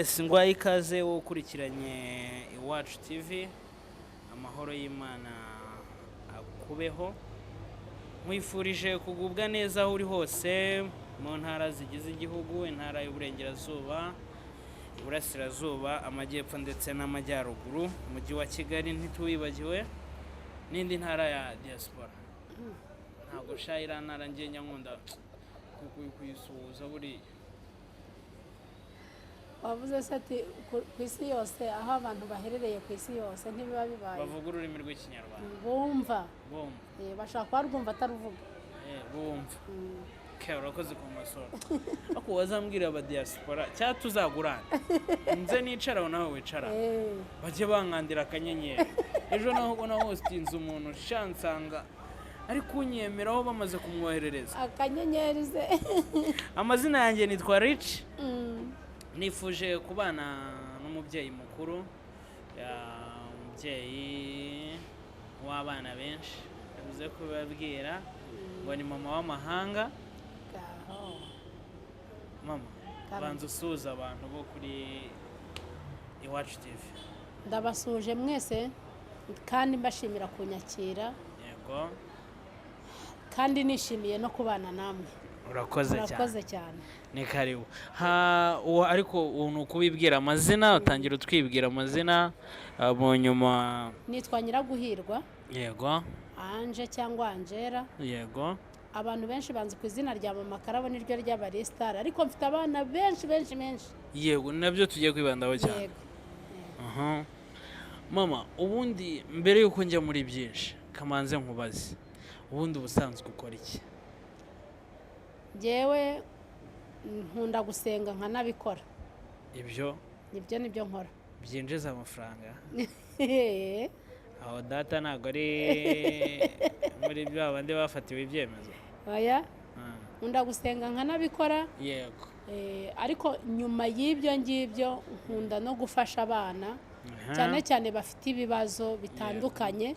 Yes, nguhaye ikaze wowe ukurikiranye Iwacu TV. Amahoro y'Imana akubeho. Nkwifurije kugubwa neza aho uri hose mu ntara zigize igihugu: intara y'Uburengerazuba, Iburasirazuba, Amajyepfo ndetse n'Amajyaruguru, Umujyi wa Kigali ntituwibagiwe, n'indi ntara ya diaspora. Ntabwo sha, iriya ntara njye nkunda kuyisuhuza buriya. Wavuze se ati ku isi yose, aho abantu baherereye ku isi yose, ntibiba bibaye? Bavuga ururimi rw'Ikinyarwanda. Bumva. Bumva. Bashobora kuba rwumva ataruvuga. Bumva. Okay, urakoze ku masoro, ariko wazambwira aba diaspora cyangwa tuzagurane, nze nicara aho nawe wicara, bajye bankandira akanyenyeri. Ejo naho ubona hostinze umuntu shansanga ari kunyemeraho bamaze kumwoherereza. Akanyenyeri se? Amazina yanjye nitwa Rich. Nifuje kubana n'umubyeyi mukuru, umubyeyi w'abana benshi, bivuze kubabwira ngo ni mama w'amahanga. Ngaho. Mama. Karame. Banza usuhuza abantu bo kuri Iwacu TV. Ndabasuhuje mwese kandi mbashimira kunyakira, kandi nishimiye no kubana namwe. Urakoze cyane. Urakoze cyane. Ni karibu. Ha, uwo ariko ubu ni ukubibwira amazina, utangira utwibwira amazina, mu nyuma. Nitwa Nyiraguhirwa Anje cyangwa Angela. Abantu benshi banzi ku izina rya Mama Karabo, niryo ry'abarisitari, ariko mfite abana benshi benshi benshi. Yego, nabyo tugiye kwibandaho cyane. Yego. Aha. Mama, ubundi mbere y'uko njya muri byinshi, kamanze nkubaze: ubundi ubusanzwe ukora iki? Njyewe nkunda gusenga nkanabikora. Ibyo? Nibyo nkora. Byinjiza amafaranga aho data ntabwo ari muri bya bandi bafatiwe ibyemezo? Oya. Nkunda gusenga nkanabikora. Ariko nyuma y'ibyo ngibyo nkunda no gufasha abana, cyane cyane bafite ibibazo bitandukanye,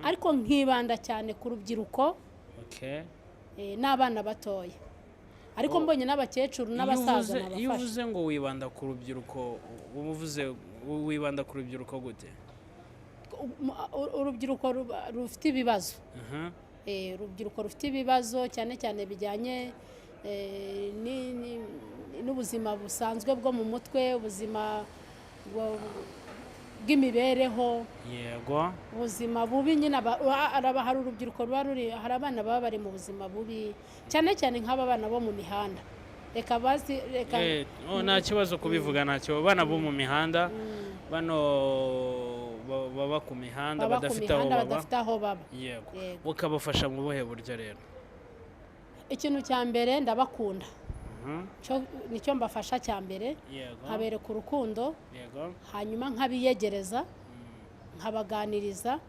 ariko nkibanda cyane ku rubyiruko n'abana batoya, ariko mbonye n'abakecuru Iyo n'abasaza iyo nabafasha. uvuze ngo wibanda ku rubyiruko, uba uvuze wibanda ku rubyiruko gute? Urubyiruko rufite ibibazo. Urubyiruko rufite ibibazo cyane cyane bijyanye n'ubuzima busanzwe bwo mu mutwe, ubuzima bw'imibereho, ubuzima bubi nyine. Hari urubyiruko ruba ruri, hari abana baba bari mu buzima bubi, cyane cyane nk'aba bana bo mu mihanda, reka bazi, reka. Oh, nta kibazo kubivuga, ntacyo. Abana bo mu mihanda, bano baba ku mihanda, baba ku badafite aho mihanda, baba. Badafite aho baba. Yego. Yego. Ukabafasha mu buhe buryo rero? Ikintu cya mbere, ndabakunda. Nicyo mbafasha cya mbere, nkabereka urukundo, hanyuma nkabiyegereza, nkabaganiriza.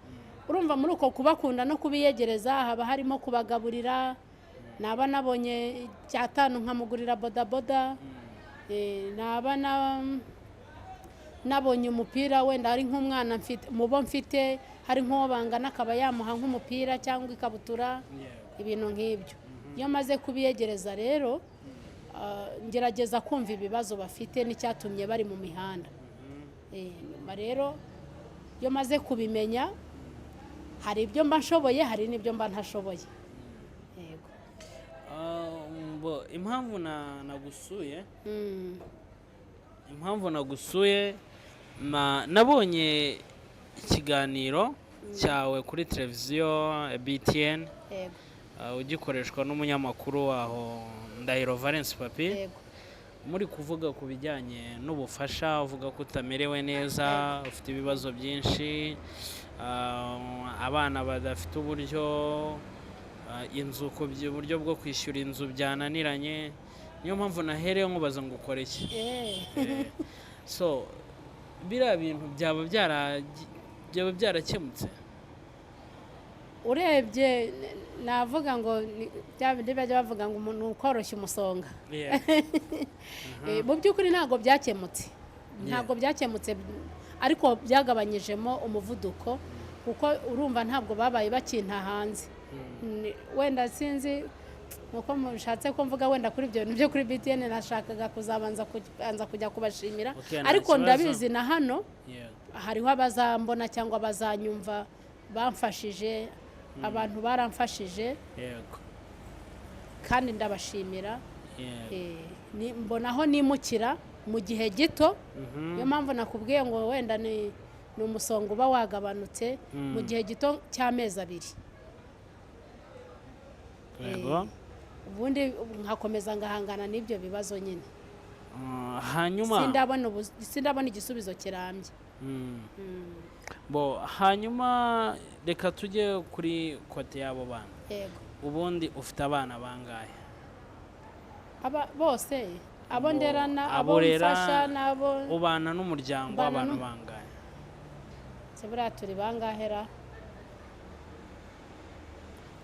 Urumva muri uko kubakunda no kubiyegereza haba harimo kubagaburira, naba nabonye icyatanu nkamugurira bodaboda, naba nabonye umupira, wenda ari nk'umwana mfite, mu bo mfite hari nk'uwo bangana, akaba yamuha nk'umupira cyangwa ikabutura, ibintu nk'ibyo. Iyo maze kubiyegereza rero, ngerageza kumva ibibazo bafite n'icyatumye bari mu mihanda. Nyuma rero iyo maze kubimenya, hari ibyo mba nshoboye, hari n'ibyo mba ntashoboye, yego. Ah, impamvu nagusuye, impamvu nagusuye, nabonye ikiganiro cyawe kuri televiziyo BTN, ugikoreshwa n'umunyamakuru waho Ndahiro Valence Papi, muri kuvuga ku bijyanye n'ubufasha, uvuga ko utamerewe neza, ufite ibibazo byinshi, abana badafite uburyo, inzu, ku buryo bwo kwishyura inzu byananiranye. Niyo mpamvu nahereye nkubaza ngo ukore iki? So biriya bintu byaba byarakemutse? Urebye navuga ngo bya bindi bajya bavuga ngo umuntu ukoroshya umusonga. Mu by'ukuri ntabwo byakemutse, ntabwo byakemutse, ariko byagabanyijemo umuvuduko, kuko urumva ntabwo babaye bakinta hanze. Wenda sinzi. Nuko mushatse ko mvuga wenda kuri ibyo bintu byo kuri BTN, nashakaga kuzabanza kujya kubashimira. Okay, nta Ariko kibazo. ndabizi na hano Yego. hariho abazambona cyangwa abazanyumva bamfashije, abantu baramfashije kandi ndabashimira. Mbonaho nimukira mu gihe gito. Niyo mpamvu nakubwiye ngo wenda ni umusonga uba wagabanutse mu gihe gito cy'amezi 2. Ubundi nkakomeza ngahangana n'ibyo bibazo nyine. Hanyuma Sindabona igisubizo kirambye. Bo hanyuma reka tujye kuri côté y'abo bana. Yego. Ubundi ufite abana bangahe? Aba bose, abo nderana, abo abo urera, mfasha n'abo ubana n'umuryango Mbana w'abantu bangahe? Se buriya turi bangahe ra?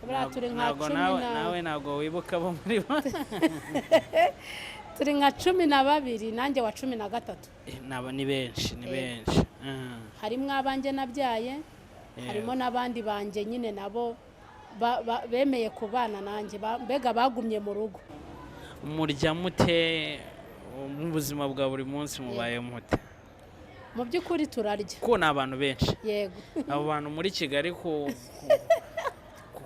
Buriya turi nka Ntabwo cumi nawe na nawe ntabwo wibuka abo muri bo. Turi nka 12, nanjye wa 13. Nabo ni benshi, ni benshi. Harimo abanjye nabyaye, harimo n'abandi banjye nyine nabo bemeye kubana nanjye, mbega bagumye mu rugo. Murya mute mu buzima bwa buri munsi? Mubaye mute? Mu by'ukuri turarya. Ko ni abantu benshi. Yego. Abo bantu muri Kigali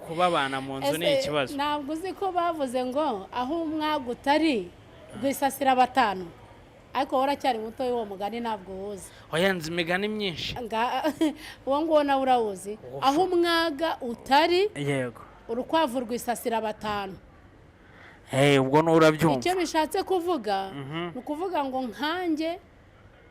kubabana mu nzu ni Ese ikibazo. Ntabwo uzi ko bavuze ngo aho umwaga utari rwisasira batanu? Ariko wowe uracyari muto, y'uwo mugani ntabwo uwuzi. Oya, nzi imigani myinshi. Uwo nguwo nawe urawuzi, aho umwaga utari urukwavu rwisasira batanu. Hey, ubwo urabyumva. Icyo bishatse kuvuga ni ukuvuga ngo nkanjye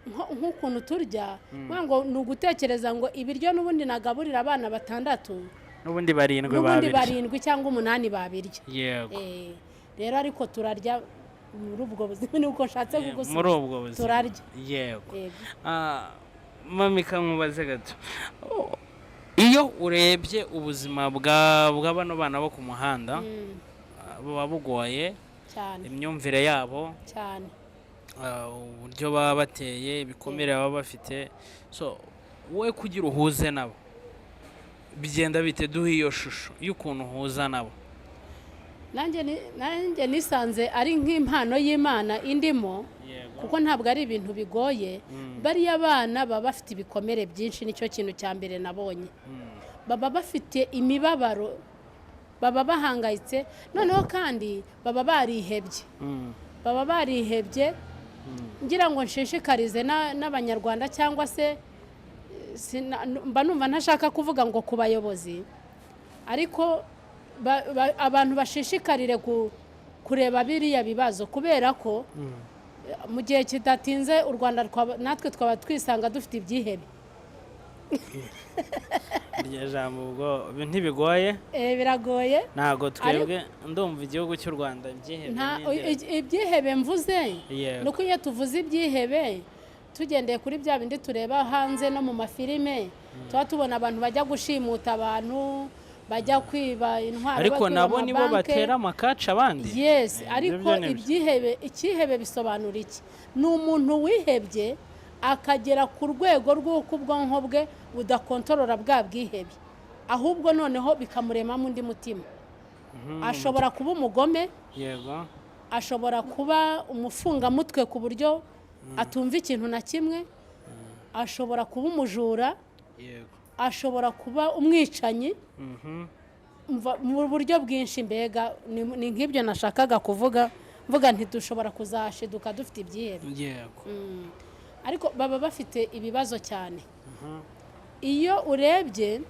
nk'ukuntu turya, kuvuga ngo ni ugutekereza ngo ibiryo n'ubundi nagaburira abana batandatu, n'ubundi barindwi n'ubundi babirya. Barindwi cyangwa umunani babirya. Rero ariko turarya muri ubwo buzima, ni uko nshatse kugusubiza. Muri ubwo buzima. Turarya. Yego. Yego. Mami, kankubaze gato. Oh, iyo urebye ubuzima bwa bano bana bo ku muhanda, buba bugoye, Cyane. imyumvire yabo, Cyane. uburyo baba bateye, ibikomere baba bafite, so wowe kugira uhuze nabo bigenda bite? Duhe iyo shusho y'ukuntu uhuza nabo. Nanjye nisanze ari nk'impano y'Imana indimo, kuko ntabwo ari ibintu bigoye. Bariya bana baba bafite ibikomere byinshi, nicyo kintu cya mbere nabonye. Baba bafite imibabaro, baba bahangayitse, noneho kandi baba barihebye, baba barihebye. Ngira ngo nshishikarize n'Abanyarwanda cyangwa se mba numva ntashaka kuvuga ngo ku bayobozi, ariko abantu bashishikarire kureba biriya bibazo, kubera ko mu gihe kidatinze u Rwanda natwe twaba twisanga dufite ibyihebe. Iryo jambo ubwo ntibigoye? Biragoye. Ntabwo twebwe, ndumva igihugu cy'u Rwanda ibyihebe Ibyihebe mvuze ni uko iyo tuvuze ibyihebe tugendeye kuri bya bindi tureba hanze no mu mafilime, tuba tubona abantu bajya gushimuta abantu, bajya kwiba intwaro, Ariko bakwiba nabo nibo amabanke. batera amakaci abandi. Yes. Ibyo Ariko byo ni byo. ibyihebe, icyihebe bisobanura iki? Ni umuntu wihebye akagera ku rwego rw'uko ubwonko bwe budakontorora bwa bwihebe, ahubwo noneho bikamuremamo undi mutima. Ashobora kuba umugome, ashobora kuba umufungamutwe ku buryo atumva ikintu na kimwe, ashobora kuba umujura, ashobora kuba umwicanyi. Mu buryo bwinshi. Mbega ni nk'ibyo nashakaga kuvuga, mvuga ntidushobora kuzashiduka dufite ibyihebe. Ariko baba bafite ibibazo cyane. Iyo urebye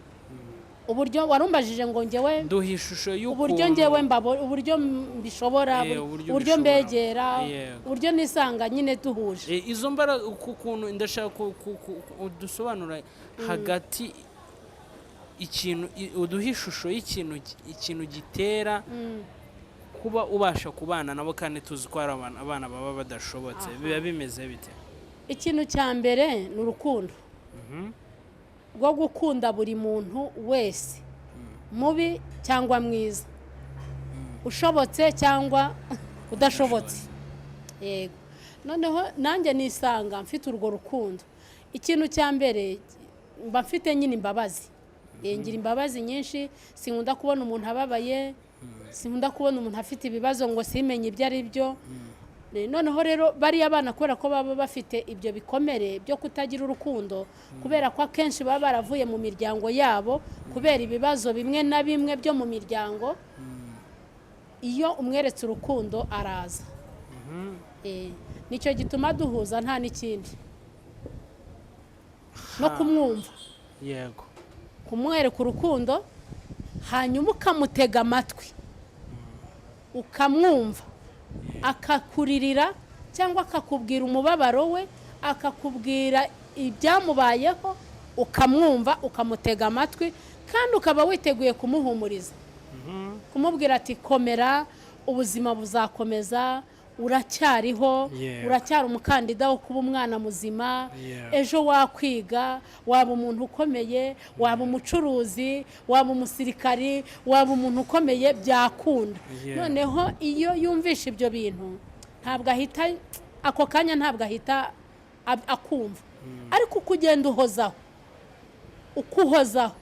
uburyo warumbajije ngo ngewe Duha ishusho y'ukuntu uburyo ngewe uburyo mbishobora, uburyo uburyo ubishobora. mbegera, uburyo nisanga nyine duhuje. Izo mbaraga, ku kuntu ndashaka udusobanura hagati ikintu uduha ishusho y'ikintu ikintu gitera kuba ubasha kubana nabo, kandi tuzi ko hari abana baba badashobotse. Biba bimeze bite? Ikintu cya mbere ni urukundo rwo gukunda buri muntu wese, mubi cyangwa mwiza, ushobotse cyangwa udashobotse. Yego, noneho nanjye nisanga mfite urwo rukundo. Ikintu cya mbere mba mfite nyine imbabazi. Ngira imbabazi nyinshi, sinkunda kubona umuntu ababaye. Sinkunda kubona umuntu afite ibibazo ngo simenye ibyo ari byo. Noneho rero bariya bana, kubera ko baba bafite ibyo bikomere byo kutagira urukundo, kubera ko akenshi baba baravuye mu miryango yabo kubera ibibazo bimwe na bimwe byo mu miryango, iyo umweretse urukundo araza. Nicyo gituma duhuza, nta n'ikindi, no kumwumva, kumwereka urukundo, hanyuma ukamutega amatwi, ukamwumva, akakuririra cyangwa akakubwira umubabaro we, akakubwira ibyamubayeho, ukamwumva, ukamutega amatwi, kandi ukaba witeguye kumuhumuriza, kumubwira ati: "Komera, ubuzima buzakomeza, uracyariho, uracyari umukandida wo kuba umwana muzima, ejo wakwiga, waba umuntu ukomeye, waba umucuruzi, waba umusirikari, waba umuntu ukomeye, byakunda." Noneho iyo yumvishe ibyo bintu, ntabwo ahita ako kanya, ntabwo ahita akumva, ariko uko ugenda uhozaho, uko uhozaho,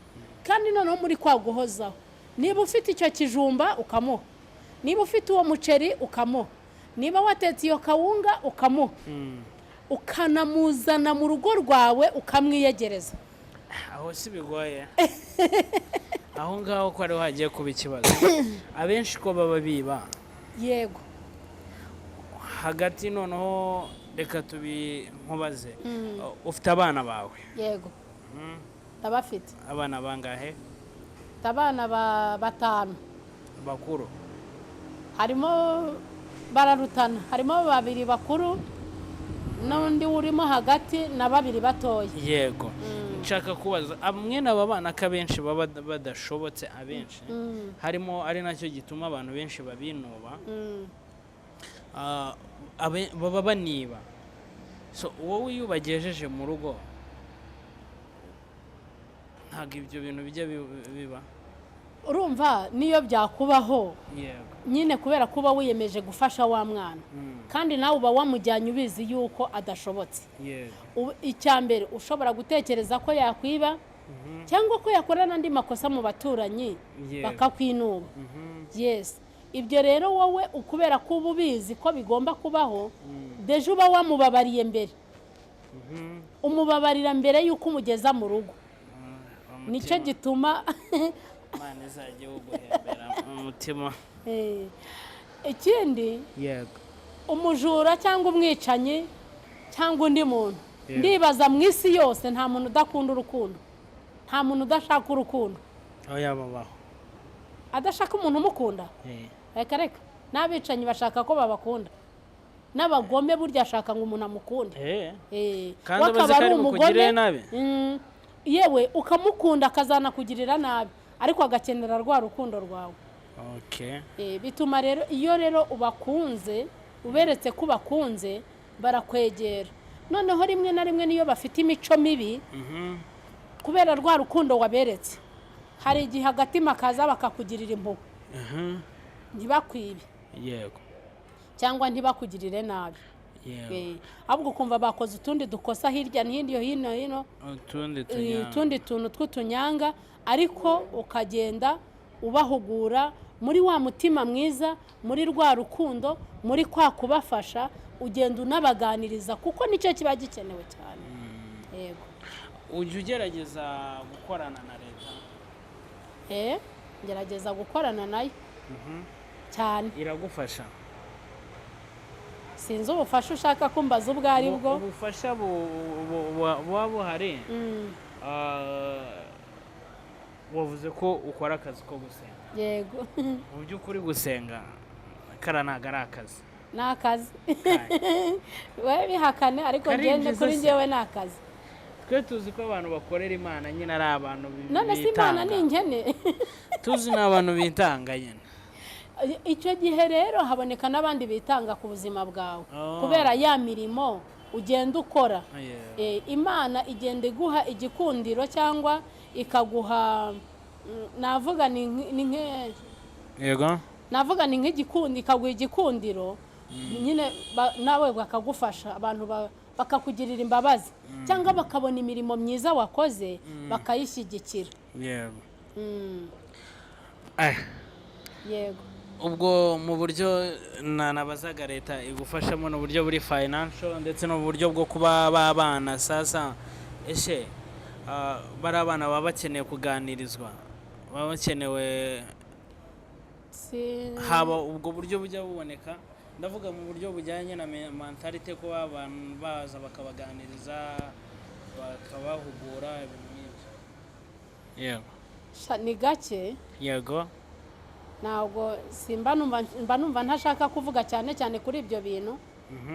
kandi noneho muri kwa guhozaho, niba ufite icyo kijumba ukamuha, niba ufite uwo muceri ukamuha, niba watetse iyo kawunga ukamuha, ukanamuzana mu rugo rwawe, ukamwiyegereza. Aho si bigoye? Aho ngaho ko ariho hagiye kuba ikibazo, abenshi ko baba biba? Yego. Hagati noneho reka tubi nkubaze, ufite abana bawe? Yego, ndabafite. Abana bangahe? Mfite abana batanu. Bakuru? Harimo bararutana, harimo babiri bakuru n'undi urimo hagati na babiri batoya. Yego, nshaka kubaza, mwene aba bana ko abenshi baba badashobotse, abenshi harimo, ari nacyo gituma abantu benshi babinuba, baba baniba. So wowe iyo ubagejeje mu rugo, ntabwo ibyo bintu bijya biba? Urumva, niyo byakubaho, nyine kubera kuba wiyemeje gufasha wa mwana, kandi nawe uba wamujyanye ubizi yuko adashobotse, icya mbere ushobora gutekereza ko yakwiba cyangwa ko yakora n'andi makosa mu baturanyi, bakakwinuba. Yes, ibyo rero wowe kubera ko uba ubizi ko bigomba kubaho, déjà uba wamubabariye mbere, umubabarira mbere y'uko umugeza mu rugo. Nicyo gituma Imana izajya iwuguhembera umutima. Ikindi, umujura cyangwa umwicanyi cyangwa undi muntu, ndibaza mu isi yose nta muntu udakunda urukundo, nta muntu udashaka urukundo. Aho yababaho. Adashaka umuntu umukunda? Reka reka, n'abicanyi bashaka ko babakunda, n'abagome burya ashaka ngo umuntu amukunde. Kandi We abazi akaba ko ari ari bukugirire umugome. nabi. Yewe, ukamukunda akazanakugirira nabi, ariko agakenera rwa rukundo rwawe. Bituma rero iyo rero ubakunze, uberetse ko ubakunze, barakwegera. Noneho rimwe na rimwe niyo bafite imico mibi, kubera rwa rukundo waberetse, hari igihe agatima kaza bakakugirira impuhwe, ntibakwibe cyangwa ntibakugirire nabi. Ahubwo ukumva bakoze utundi dukosa hirya no hino, hino hino, utundi tunyanga. Utundi tuntu tw'utunyanga, ariko ukagenda ubahugura muri wa mutima mwiza, muri rwa rukundo, muri kwa kubafasha, ugenda unabaganiriza, kuko nicyo kiba gikenewe cyane. Yego. Ujya ugerageza gukorana na leta? Ngerageza gukorana nayo cyane. Iragufasha? Sinzi ubufasha ushaka kumbaza ubwo ari bwo. Ubufasha buba buhari. Wavuze ko ukora akazi ko gusenga? Yego. Mu by'ukuri gusenga kara ntabwo ari akazi? Ni akazi, we bihakane, ariko Karinjiza ngende kuri se. njyewe ni akazi. Twe tuzi ko abantu bakorera Imana nyine ari abantu None se Imana bitanga. ni inkene? Tuzi ni abantu bitanga nyine. Icyo gihe rero haboneka n'abandi bitanga ku buzima bwawe, kubera ya mirimo ugenda ukora. Imana igenda iguha igikundiro cyangwa ikaguha, navuga ni navuga ni nk'igikundi, ikaguha igikundiro nyine, nawe bakagufasha, abantu bakakugirira imbabazi cyangwa bakabona imirimo myiza wakoze bakayishyigikira. Eh, Yego. Ubwo mu buryo nabazaga leta igufashamo ni uburyo buri financial ndetse n'uburyo bwo kuba babana. Sasa ese bari abana baba bakeneye kuganirizwa, baba bakenewe haba ubwo buryo bujya buboneka? Ndavuga mu buryo bujyanye na mentality, kuba abantu baza bakabaganiriza, bakabahugura, ibintu nk'ibyo. Yego. Sha, ni gake. Ntabwo simba numva, mba numva ntashaka kuvuga cyane cyane kuri ibyo bintu,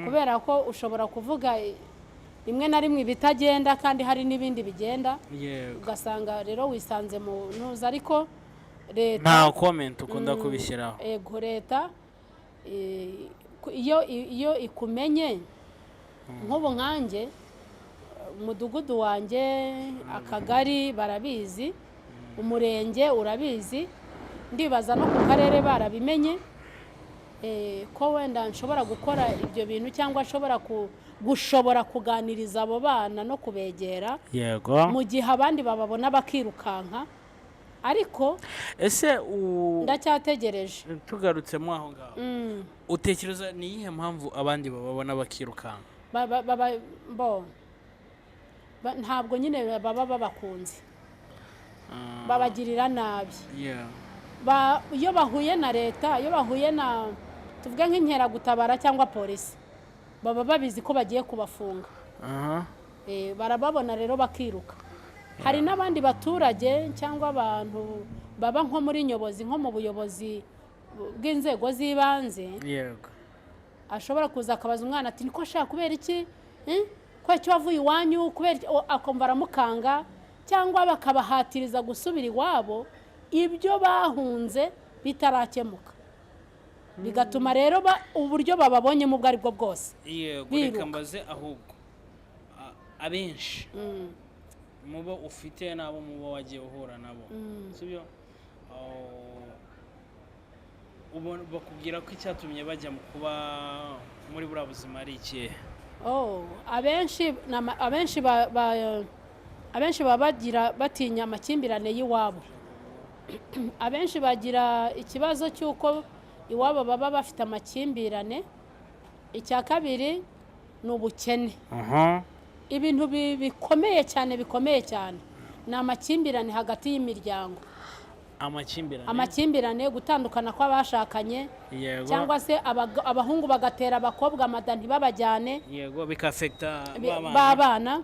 kubera ko ushobora kuvuga rimwe na rimwe ibitagenda kandi hari n'ibindi bigenda, ugasanga rero wisanze mu ntuza. Ariko leta Nta comment ukunda kubishyiraho. Ego, leta iyo ikumenye, nk'ubu nkanjye umudugudu wanjye, akagari barabizi, umurenge urabizi, ndibaza no ku karere barabimenye, ko wenda nshobora gukora ibyo bintu cyangwa nshobora gushobora kuganiriza abo bana no kubegera mu gihe abandi bababona bakirukanka, ariko Ese ndacyategereje. Tugarutsemo aho ngaho, utekereza ni iyihe mpamvu abandi bababona bakirukanka? Bo ntabwo nyine baba babakunze, babagirira nabi. Iyo bahuye na leta, iyo bahuye na, tuvuge nk'inkeragutabara cyangwa polisi, baba babizi ko bagiye kubafunga. Barababona rero bakiruka. Hari n'abandi baturage cyangwa abantu baba nko muri nyobozi, nko mu buyobozi bw'inzego z'ibanze, ashobora kuza akabaza umwana ati: "Niko shaka, kubera iki? Eh? Kubera iki wavuye iwanyu? Kubera iki?" Akumva aramukanga, cyangwa bakabahatiriza gusubira iwabo ibyo bahunze bitarakemuka, bigatuma rero uburyo bababonyemo ubwo ari bwo bwose Reka biruka. mbaze ahubwo, abenshi mubo ufite n'abo mubo wagiye uhura nabo, sibyo? Bakubwira ko icyatumye bajya mu kuba muri buriya buzima ari ikihe? Oh, abenshi baba bagira batinya amakimbirane y'iwabo. Abenshi bagira ikibazo cy'uko iwabo baba bafite amakimbirane. Icya kabiri ni ubukene. Ibintu bikomeye cyane, bikomeye cyane, ni amakimbirane hagati y'imiryango. Amakimbirane. Amakimbirane, gutandukana kw'abashakanye, cyangwa se abahungu bagatera abakobwa amada ntibabajyane. Yego, bikaaffecta b'abana. B'abana,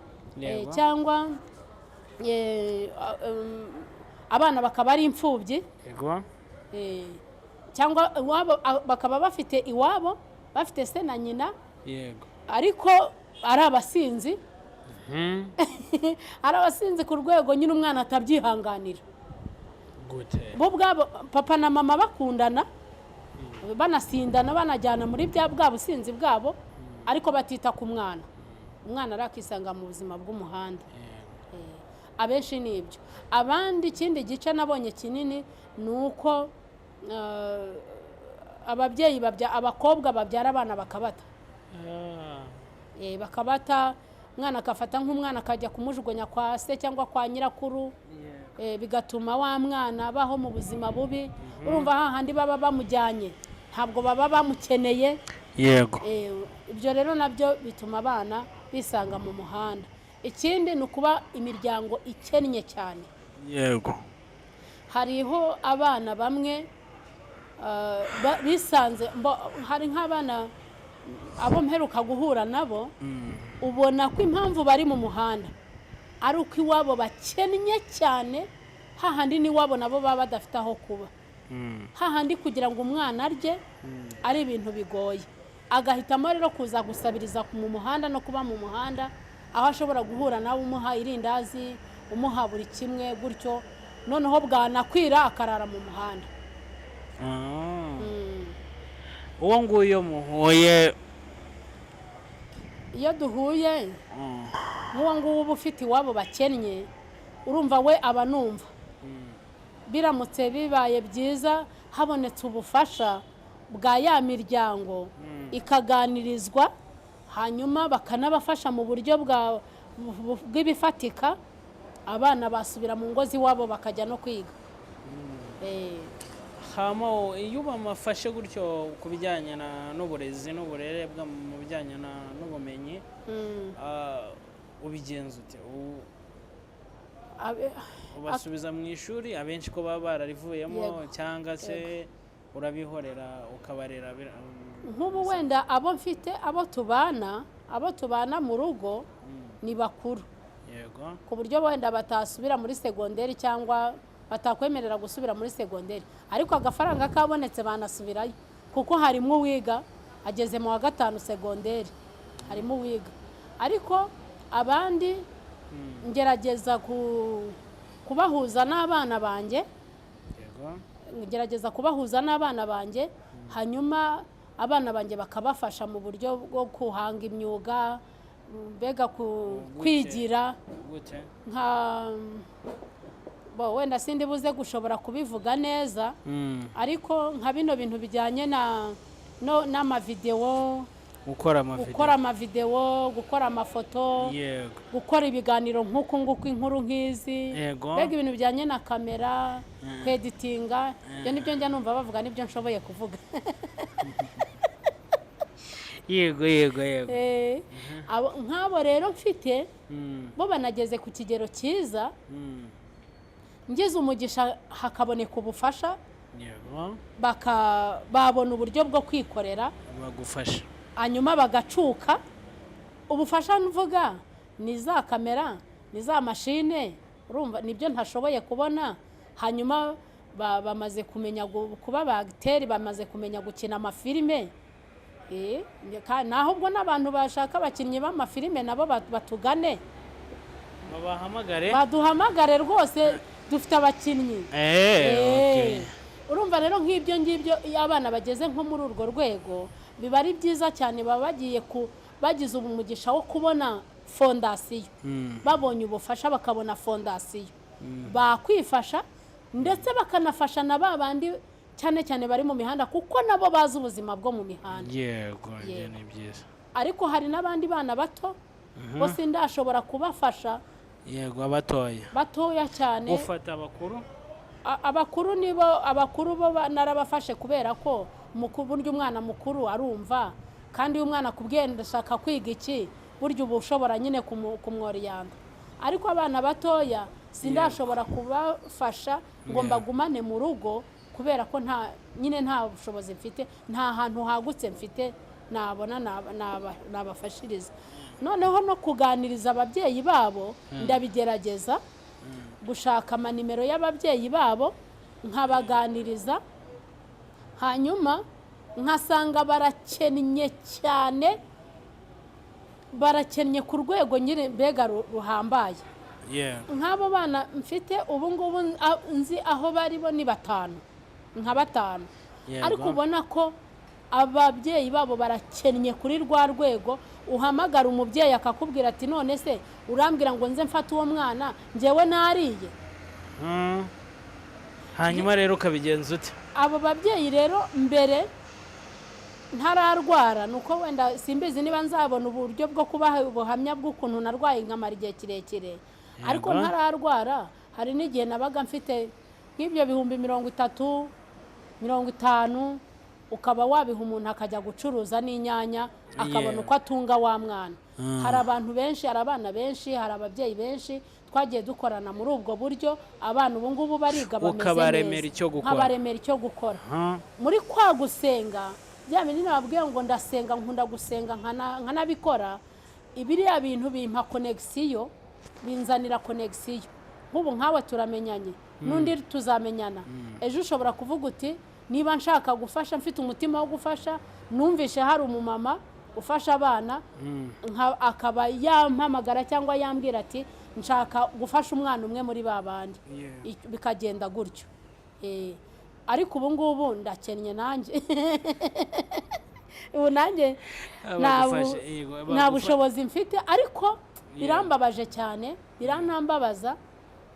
cyangwa abana bakaba ari imfubyi, cyangwa iwabo bakaba bafite iwabo, bafite se na nyina, ariko ari abasinzi, ari abasinzi ku rwego nyine umwana atabyihanganira. Gute? Bo ubwabo, papa na mama bakundana, banasindana, banajyana muri bwa businzi bwabo, ariko batita ku mwana. Umwana arakisanga mu buzima bw'umuhanda. Abenshi ni ibyo. Abandi, ikindi gice nabonye kinini ni uko ababyeyi abakobwa babyara abana bakabata. Bakabata, umwana akafata nk'umwana akajya kumujugunya kwa se cyangwa kwa nyirakuru, bigatuma wa mwana abaho mu buzima bubi. Urumva hahandi baba bamujyanye ntabwo baba bamukeneye. Ibyo rero nabyo bituma abana bisanga mu muhanda. Ikindi ni ukuba imiryango ikennye cyane. Hariho abana bamwe bisanze hari nk'abana abo mperuka guhura nabo, ubona ko impamvu bari mu muhanda ari uko iwabo bakennye cyane, hahandi n'iwabo nabo baba badafite aho kuba, hahandi kugira ngo umwana arye ari ibintu bigoye, agahitamo rero kuza gusabiriza mu muhanda no kuba mu muhanda, aho ashobora guhura nawe umuha irindazi, umuha buri kimwe gutyo, noneho bwanakwira akarara mu muhanda. Uwo nguyo muhuye? Iyo duhuye, nk'uwo nguwo uba ufite iwabo bakennye, urumva we aba numva biramutse bibaye byiza habonetse ubufasha bwa ya miryango ikaganirizwa, hanyuma bakanabafasha mu buryo bw'ibifatika, abana basubira mu ngo z'iwabo bakajya no kwiga. Hama iyo bamafashe gutyo ku bijyanye n'uburezi n'uburere mu bijyanye n'ubumenyi, ubigenza ute? Ubasubiza mu ishuri abenshi ko baba bararivuyemo, cyangwa se urabihorera ukabarera Nk'ubu wenda abo mfite, abo tubana mu rugo ni bakuru, ku buryo wenda batasubira muri segonderi cyangwa batakwemerera gusubira muri segonderi, ariko agafaranga kabonetse banasubirayo, kuko harimo uwiga ageze mu wa gatanu segonderi, harimo uwiga. Ariko abandi ngerageza kubahuza n'abana banjye. Ngerageza kubahuza n'abana banjye, hanyuma abana banjye bakabafasha mu buryo bwo guhanga imyuga, mbega kwigira. Gute? Nka bo wenda sindi buze gushobora kubivuga neza, ariko nka bino bintu bijyanye na no n'amavidewo. Gukora amavideo. Gukora amavidewo, gukora amafoto, gukora ibiganiro nk'uku nguku, inkuru nk'izi, mbega ibintu bijyanye na kamera, kweditinga. Ibyo nibyo njya numva bavuga, nibyo nshoboye kuvuga. yego yego yego Nk'abo rero mfite, bo banageze ku kigero cyiza. Ngize umugisha hakaboneka ubufasha, babona uburyo bwo kwikorera, bagufasha, hanyuma bagacuka. Ubufasha mvuga ni za kamera, ni za mashine, urumva nibyo ntashoboye kubona. Hanyuma bamaze kumenya kuba ba acteur, bamaze kumenya gukina amafilime. Naho ubwo n'abantu bashaka abakinnyi b'amafilime nabo batugane. Babahamagare. Baduhamagare rwose, dufite abakinnyi. Urumva rero nk'ibyo ngibyo, iyo abana bageze nko muri urwo rwego biba ari byiza cyane, baba bagiye ku bagize umugisha wo kubona fondasiyo. Babonye ubufasha bakabona fondasiyo, bakwifasha ndetse bakanafasha na ba bandi cyane cyane bari mu mihanda, kuko nabo bazi ubuzima bwo mu mihanda. Yego, ibyo ni byiza. Ariko hari n'abandi bana bato bo sindashobora kubafasha. Yego, abatoya. Batoya cyane. Ufata abakuru. Abakuru nibo, abakuru bo narabafashe, kubera ko burya umwana mukuru arumva, kandi iyo umwana akubwiye ndashaka kwiga iki, burya uba ushobora nyine kumworiyanta. Ariko abana batoya sindashobora kubafasha ngo mbagumane mu rugo, kubera ko nta nyine nta bushobozi mfite, nta hantu hagutse mfite nabona nabafashiriza. Noneho no kuganiriza ababyeyi babo, ndabigerageza gushaka amanimero y'ababyeyi babo nkabaganiriza, hanyuma nkasanga barakennye cyane, barakennye ku rwego nyine mbega ruhambaye. Nk'abo bana mfite ubu ngubu nzi aho bari bo ni batanu, nka batanu. Ariko ubona ko ababyeyi babo barakennye kuri rwa rwego uhamagara umubyeyi akakubwira ati: "None se urambwira ngo nze mfate uwo mwana njyewe nariye?" Hanyuma rero ukabigenza ute? Abo babyeyi rero, mbere ntararwara, ni uko wenda simbizi niba nzabona uburyo bwo kubaha ubuhamya bw'ukuntu narwaye nkamara igihe kirekire, ariko ntararwara hari n'igihe nabaga mfite nk'ibyo 30,000, 50, ukaba wabiha umuntu akajya gucuruza n'inyanya akabona uko atunga wa mwana. Hari abantu benshi, hari abana benshi, hari ababyeyi benshi twagiye dukorana muri ubwo buryo. Abana ubu ngubu bariga, bameze Ukabaremera neza. icyo gukora. Nkabaremera icyo gukora. Muri kwa gusenga, bya bindi nababwiye ngo ndasenga, nkunda gusenga nkanabikora, ibiriya bintu bimpa connexion, binzanira connexion. Nk'ubu nkawe turamenyanye, n'undi tuzamenyana ejo. Ushobora kuvuga uti: "Niba nshaka gufasha, mfite umutima wo gufasha, numvishe hari umumama ufasha abana," akaba yampamagara cyangwa yambwira ati: "Nshaka gufasha umwana umwe muri ba bandi." Bikagenda gutyo. Ariko ubu ngubu ndakennye nanjye, ubu nanjye Bagufashe, yego, nta bushobozi mfite, ariko birambabaje cyane, biranambabaza.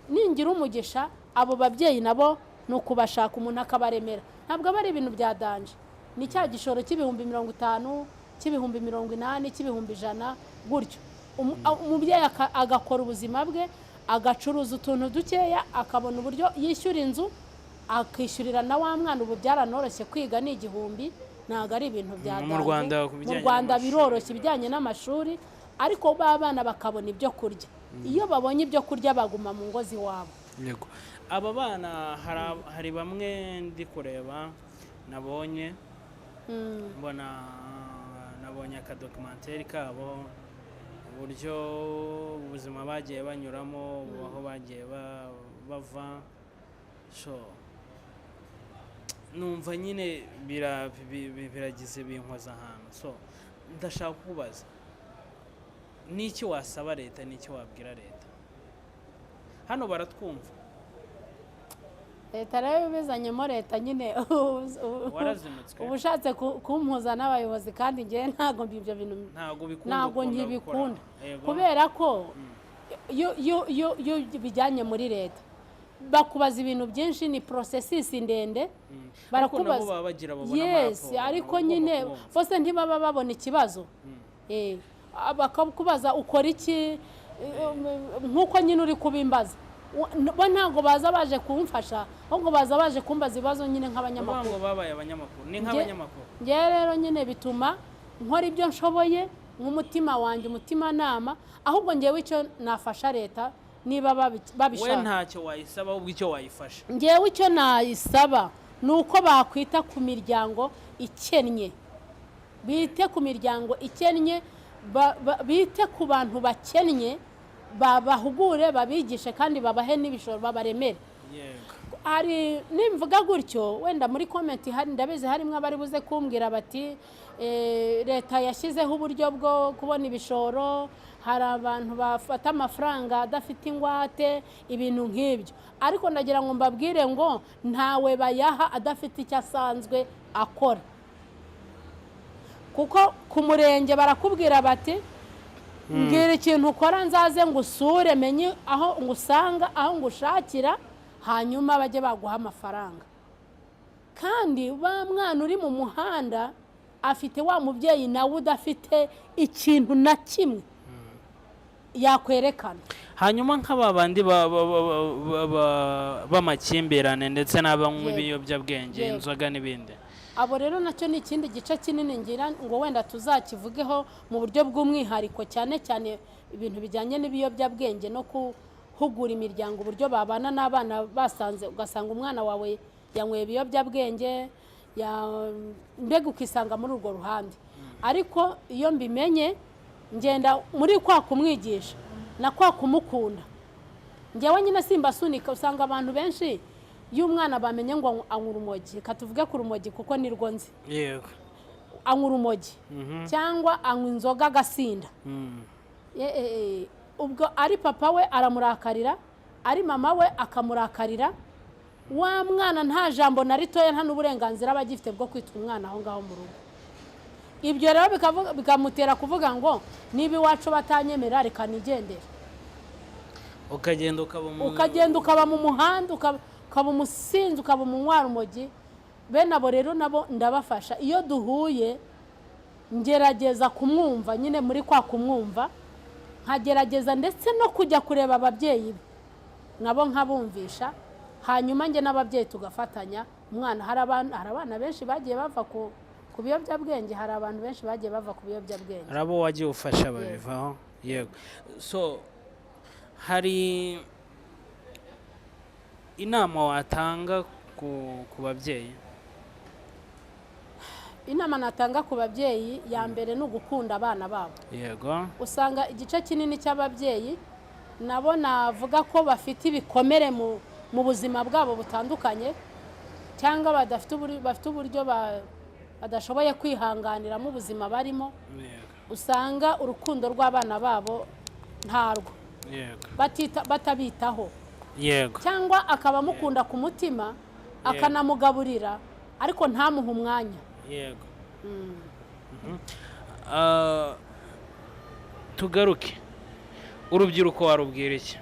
Ningira umugisha abo babyeyi nabo ni ukubashaka, umuntu akabaremera. Ntabwo aba ari ibintu bya danger, ni cya gishoro cy'ibihumbi 50, cy'ibihumbi 80, cy'ibihumbi 100 gutyo. Umubyeyi agakora ubuzima bwe, agacuruza utuntu dukeya, akabona uburyo yishyura inzu. Akishyurira na wa mwana. Ubu byaranoroshye, kwiga ni 1000, ntabwo ari ibintu bya Mu danger. Rwanda ku Mu bijyanye Rwanda n'amashuri. Biroroshye ibijyanye n'amashuri, ariko ba bana bakabona ibyo kurya. Iyo babonye ibyo kurya baguma mu ngo z'iwabo. Yego. Aba bana hari bamwe ndi kureba nabonye, mbona nabonye akadocumentary kabo, uburyo ubuzima bagiye banyuramo, aho bagiye bava. So numva nyine biragize binkoza ahantu. So ndashaka kukubaza, n'iki wasaba leta, n'iki wabwira leta? Hano baratwumva. Leta rero bizanyemo leta nyine Warazinutswe. Uba ushatse kumpuza n'abayobozi, kandi ngewe ntabwo ibyo bintu Ntabwo bikunda. Ntabwo Ukunda nkibikunda. gukora. Yego. Kubera ko iyo bijyanye muri leta bakubaza ibintu byinshi, ni processus ndende. Ariko nabo Barakubaza. baba bagira babona Yes. amaraporo, Ariko nabo nyine ugomba kubumva. bose ntibaba babona ikibazo. Bakakubaza ukora iki, nk'uko nyine uri kubimbaza. Bo ntabwo baza baje kumfasha, ahubwo baza baje kumbaza ibibazo nyine Bavuga nk'abanyamakuru. ngo babaye abanyamakuru, ni nk'abanyamakuru. Ngewe rero nyine bituma nkora ibyo nshoboye nk'umutima wanjye, umutimanama. Ahubwo ngewe icyo nafasha leta niba We babishaka. ntacyo wayisaba, ahubwo icyo wayifasha. Ngewe icyo nayisaba ni uko bakwita ku miryango ikennye, bite ku miryango ikennye, bite ku bantu bakennye, babahugure, babigishe kandi babahe n'ibishoro, babaremere. Hari nimvuga gutyo wenda muri comment hari, ndabizi harimo abari buze kumbwira bati "Leta yashyizeho uburyo bwo kubona ibishoro, hari abantu bafata amafaranga adafite ingwate," ibintu nk'ibyo. Ariko ndagira ngo mbabwire ngo ntawe bayaha adafite icyo asanzwe akora, kuko ku murenge barakubwira bati mbwira ikintu ukora nzaze ngusure, menye aho ngusanga, aho ngushakira, hanyuma bajye baguha amafaranga. Kandi wa mwana uri mu muhanda afite wa mubyeyi nawe udafite ikintu na kimwe yakwerekana. Hanyuma nk'aba bandi b'amakimbirane ndetse n'abanywa ibiyobyabwenge, inzoga n'ibindi. Abo rero nacyo ni ikindi gice kinini ngira ngo wenda tuzakivugeho mu buryo bw'umwihariko, cyane cyane ibintu bijyanye n'ibiyobyabwenge no guhugura imiryango uburyo babana n'abana basanze. Ugasanga umwana wawe yanyweye ibiyobyabwenge, mbega ukisanga muri urwo ruhande. Ariko iyo mbimenye ngenda muri kwa kumwigisha na kwa kumukunda. Njyewe nyine simbasunika. Usanga abantu benshi iyo umwana bamenye ngo anywa urumogi, reka tuvuge ku rumogi kuko nirwo nzi, anywa urumogi cyangwa anywa inzoga agasinda, ubwo ari papa we aramurakarira, ari mama we akamurakarira. Wa mwana nta jambo na ritoya, nta n'uburenganzira aba agifite bwo kwitwa umwana aho ngaho mu rugo. Ibyo rero bikamutera kuvuga ngo niba iwacu batanyemera reka nigendere. Ukagenda ukaba Ukagenda ukaba mu muhanda, ukaba umusinzi, ukaba umunywarumogi. Bene abo rero nabo ndabafasha. Iyo duhuye ngerageza kumwumva nyine, muri kwa kumwumva nkagerageza ndetse no kujya kureba ababyeyi be nabo nkabumvisha, hanyuma njye n'ababyeyi tugafatanya umwana. Hari abana benshi bagiye bava ku biyobyabwenge, hari abantu benshi bagiye bava ku biyobyabwenge. Hari abo wagiye ufasha babivaho. Yego. So hari inama watanga ku babyeyi? Inama natanga ku babyeyi ya mbere ni ugukunda abana babo. Usanga igice kinini cy'ababyeyi nabo navuga ko bafite ibikomere mu buzima bwabo butandukanye, cyangwa badafite bafite uburyo badashoboye kwihanganiramo ubuzima barimo. Usanga urukundo rw'abana babo ntarwo, batabitaho, cyangwa akaba amukunda ku mutima, akanamugaburira, ariko ntamuhe umwanya. Yego. Tugaruke urubyiruko, warubwira iki?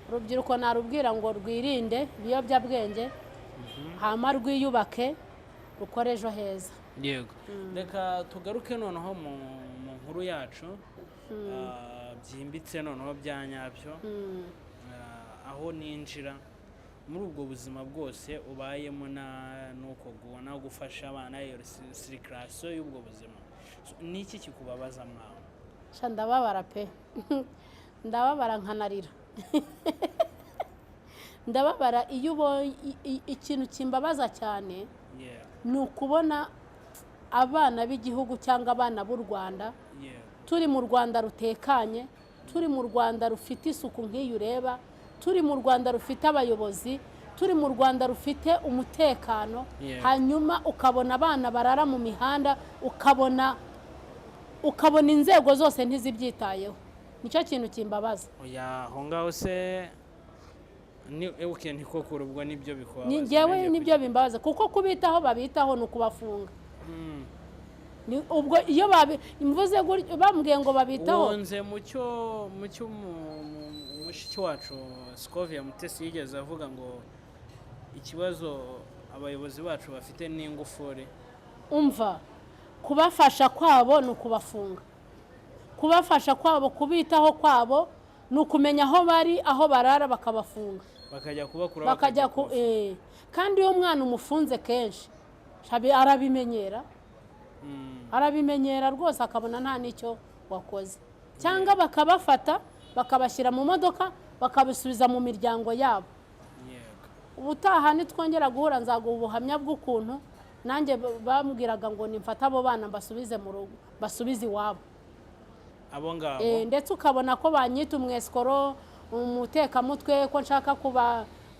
Urubyiruko narubwira ngo rwirinde ibiyobyabwenge, hama rwiyubake, rukore ejo heza. Yego. Reka tugaruke noneho mu nkuru yacu, byimbitse noneho bya nyabyo. Aho ninjira Muri ubwo buzima bwose ubayemo n'uko no gufasha abana, iyo circulation y'ubwo buzima. So, ni iki kikubabaza mwawe? Sha, ndababara pe, ndababara nkanarira, ndababara iyo ubonye ikintu kimbabaza cyane ni ukubona abana b'igihugu cyangwa abana b'u Rwanda, turi mu Rwanda rutekanye, turi mu Rwanda rufite isuku nk'iyo ureba, turi mu Rwanda rufite abayobozi, turi mu Rwanda rufite umutekano, hanyuma ukabona abana barara mu mihanda, ukabona inzego zose ntizibyitayeho. Nicyo kintu kimbabaza. Oya, aho ngaho se ni okay, niko kure ubwo nibyo bikubabaza? Ni njyewe Nanjye nibyo bimbabaza, kuko kubitaho babitaho ni ukubafunga. Ni ubwo iyo mvuze gutyo, bambwiye ngo babitaho. Wunze mu cyo mushiki wacu Scovia Mutesi yigeze avuga ngo ikibazo abayobozi bacu bafite ni ingufuri. Umva, kubafasha kwabo ni ukubafunga. Kubafasha kwabo, kubitaho kwabo ni ukumenya aho bari, aho barara, bakabafunga. Bakajya kubakura. Bakajya ku kandi iyo umwana umufunze kenshi, arabimenyera. Arabimenyera rwose, akabona nta n'icyo wakoze, cyangwa bakabafata bakabashyira mu modoka bakabasubiza mu miryango yabo. Ubutaha nitwongera guhura nzaguha ubuhamya bw'ukuntu nanjye bambwiraga ngo nimfate abo bana mbasubize mu rugo, basubize iwabo. Abo ngabo? Ndetse ukabona ko banyita umwesikoro, umutekamutwe, ko nshaka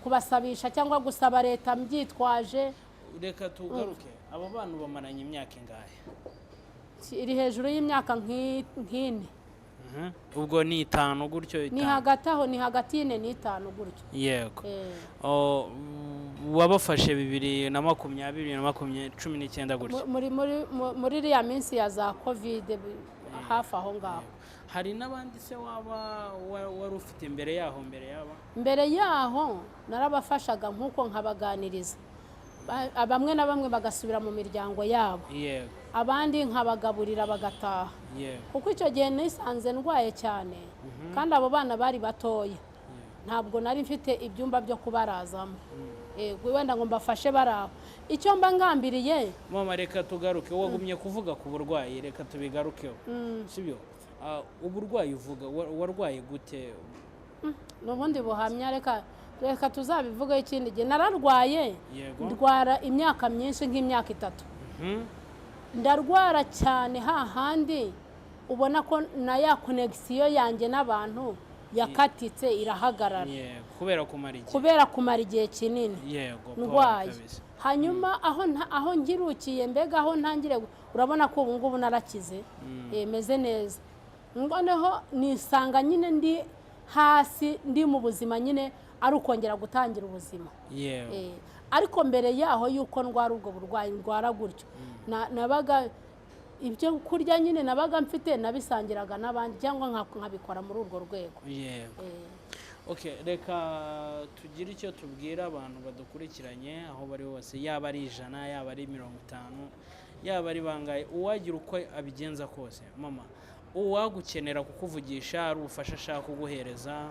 kubasabisha cyangwa gusaba leta mbyitwaje. Reka tugaruke, abo bana bamaranye imyaka ingahe? Iri hejuru y'imyaka nk'ine. Ubwo ni 5 gutyo? Ni 5. Hagati aho, ni hagati y'ine n'itanu gutyo. Oh, wabafashe 2020, 2019 gutyo? Muri iriya minsi ya za COVID, hafi aho ngaho. Hari n'abandi se waba wari ufite mbere yaho, mbere yaba? Mbere yaho narabafashaga nk'uko nkabaganiriza. Bamwe na bamwe bagasubira mu miryango yabo, abandi nkabagaburira bagataha, kuko icyo gihe nisanze ndwaye cyane kandi abo bana bari batoya, ntabwo nari mfite ibyumba byo kubarazamo. Yego, wenda ngo mbafashe bari aho, icyo mba ngambiriye. Mama, reka tugaruke, wagumye kuvuga ku burwayi, reka tubigarukeho, sibyo? Ah, uburwayi uvuga warwaye gute? Ni ubundi buhamya, reka tuzabivugeho ikindi gihe. Nararwaye, ndwara imyaka myinshi, nk'imyaka 3. Ndarwara cyane hahandi ubona ko na ya connexion yanjye n'abantu yakatitse, irahagarara. Yego, kubera kumara igihe. Kubera kumara igihe kinini Pole. ndwaye. Kabisa. Hanyuma aho ngirukiye, mbega aho ntangire, urabona ko ubu ngubu narakize, meze neza. Noneho nisanga nyine ndi hasi, ndi mu buzima nyine ari ukongera gutangira ubuzima. Ariko mbere yaho yuko ndwara ubwo burwayi, ndwara gutyo, nabaga ibyo kurya nyine nabaga mfite nabisangiraga n'abandi, cyangwa nkabikora muri urwo rwego. Okay, reka tugire icyo tubwira abantu badukurikiranye aho bari hose, yaba ari 100, yaba ari 50, yaba ari bangahe, uwagira uko abigenza kose. Mama, uwagukenera kukuvugisha, ari ubufasha ashaka kuguhereza,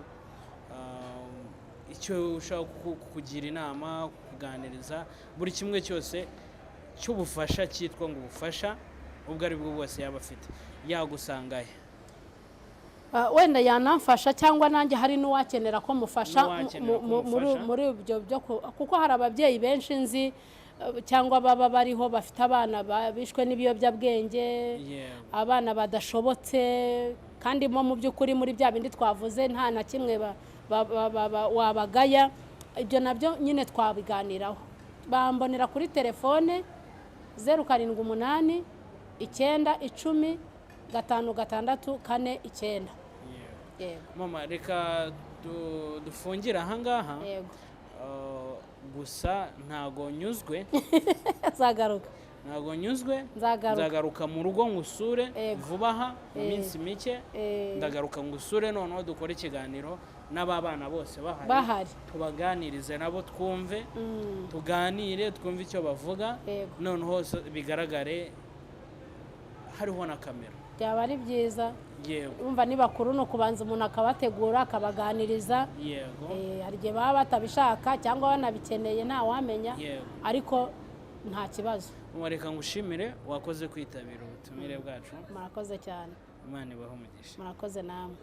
icyo ushaka kukugira inama, kukuganiriza, buri kimwe cyose cy'ubufasha cyitwa ngo ubufasha ubwo ari bwo bwose yaba afite, yagusanga he? Ah, wenda yanamfasha, cyangwa nanjye hari n'uwakenera ko mufasha N'uwakenera ko mufasha. muri ibyo byo kuko hari ababyeyi benshi nzi, cyangwa baba bariho bafite abana bishwe n'ibiyobyabwenge, abana badashobotse, kandi mo mu by'ukuri muri bya bindi twavuze nta na kimwe wabagaya. Ibyo nabyo nyine twabiganiraho. Bambonera kuri telefone 0789105649. Yego. Mama, reka dufungire ahangaha. Yego. Gusa ntago nyuzwe. Nzagaruka. Ntago nyuzwe. Nzagaruka. Nzagaruka mu rugo ngusure vuba aha mu minsi mike. Ndagaruka ngusure, noneho dukore ikiganiro n'aba bana bose bahari, Bahari. tubaganirize nabo, twumve, tuganire, twumve icyo bavuga. Noneho bigaragare hariho na kamera. Byaba ari byiza. Urumva ni bakuru, ni ukubanza umuntu akabategura, akabaganiriza. Hari igihe baba batabishaka cyangwa banabikeneye, ntawamenya. Ariko nta kibazo. Reka ngushimire, wakoze kwitabira ubutumire bwacu. Murakoze cyane. Imana ibahe umugisha. Murakoze namwe.